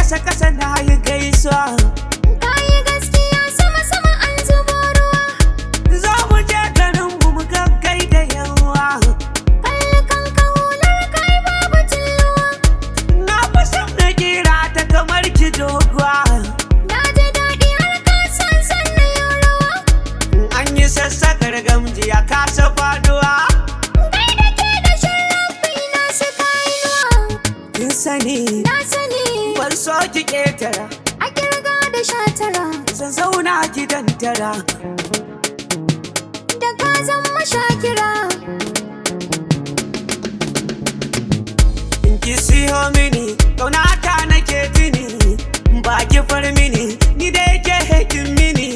Kasa kasa na yi gaisuwa. Kayi gaskiya sama sama an zubo ruwa. Za mu je garin mu mu gaggai da yawa. Kalli kanka hular kai babu tilluwa. Na fi son na kira ta kamar ki doguwa. Na ji daɗi har ka san san na yi rawa. An yi sassakar gamji ya kasa faduwa. Kai da ke da sharrafi na suka inuwa. Kin sani. Na sani. Ban so ki ketara. A kirga da 19. Zan zauna gidan tara. Da ka zama shakira. In ki siyo mini kaunata nake tuni. Ba ki far mini ni dai ke hekin mini.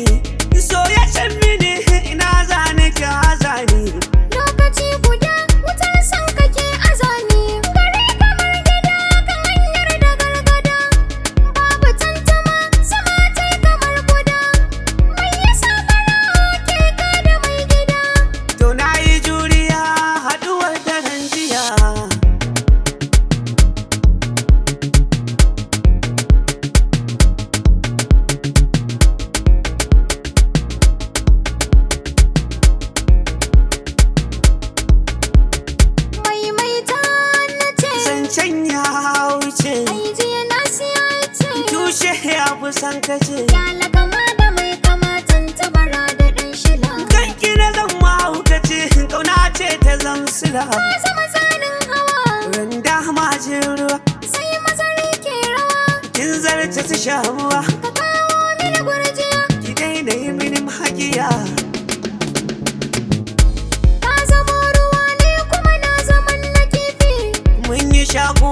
Soyayyen mini ina zane ki hazani. Lokaci guda wutar san kake azani. Gari kamar gida kan hanyar da gargada. Babu tantama sama tai kamar guda. Mai yasa fara ke ka da mai gida. To na yi juriya haduwar daren jiya. Maimaita na ce. Zancen ya wuce. Ai jiya na siya ce. Tushe ya fi san kace. Yala kama da mai kama tantabara da ɗan shila. Kanki na zan mahaukaci kauna ce ta zamsila. Ka zama tsanin hawa. Randa majin ruwa. Sai mazari ke rawa. Kin zarce su shamuwa. Ka kawo mini gurjiya. Ki daina yi mini magiya. Ka zamo ruwa ne kuma na zaman na kifi. Mun yi shakuwa.